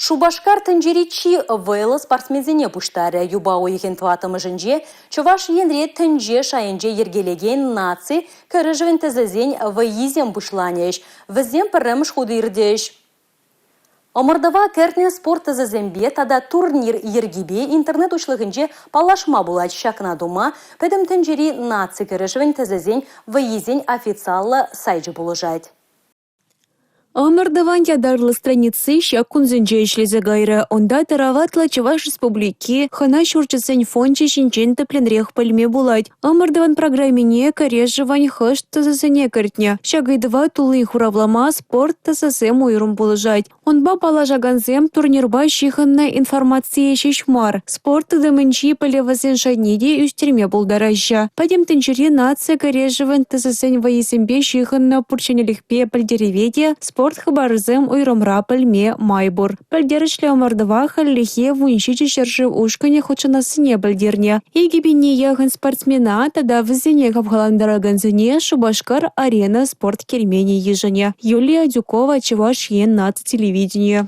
Шупашкар тӗнчери чи вӑйлӑ спортсменсене пуҫтарӗ. Юпа уйӑхӗн тӑваттӑмӗшӗнче Чӑваш Енре тӗнче шайӗнче йӗркелекен наци кӗрешӗвӗн тӗсӗсен вӑййисем пуҫланӗҫ. Вӗсем пӗрремӗш хут иртӗҫ. Ӑмӑртӑва кӗртнӗ спорт тӗсӗсемпе тата турнир йӗркипе интернет уҫлӑхӗнче паллашма пулать. Ҫакна тума Пӗтӗм тӗнчери наци кӗрешӗвӗн тӗсӗсен вӑййисен официаллӑ сайчӗ пулӑшать. Ӑмӑртӑвӑн ятарлӑ страници ҫак кунсенче ӗҫлесе кайрӗ. Унта тараватлӑ Чӑваш Республики, хӑна ҫурчӗсен фончӗ ҫинчен тӗплӗнрех пӗлме пулать. Ӑмӑртӑвӑн программине кӗрешӗвӗн хӑш тӗсӗсене кӗртнӗ? Ҫак ыйтӑва туллин хуравлама спорт тӗсӗсем уйрӑм пулӑшать. Унпа паллашакансем турнирпа ҫыхӑннӑ информацие ҫеҫ мар, спорт тытӑмӗнчи пӗлӗвӗсен шайне те ӳстерме пултараҫҫӗ. Пӗтӗм тӗнчери наци кӗрешӗвӗн тӗсӗсен вӑййисемпе ҫыхӑннӑ пур ҫӗнӗлӗхпе пӗлтерӗве те спорт хыпарӗсем уйрӑмра пӗлме май пур. Пӗлтерӗшлӗ ӑмӑртӑва хальлӗхе 17 ҫӗршыв ушкӑнӗ хутшӑнассине пӗлтернӗ. 2 пине яхӑн спортсмена тата вӗсене хавхалантаракансене Шупашкар-Арена спорт керменӗ йышӑнӗ. Юлия Адюкова, Чӑваш Ен наци телевиденийӗ.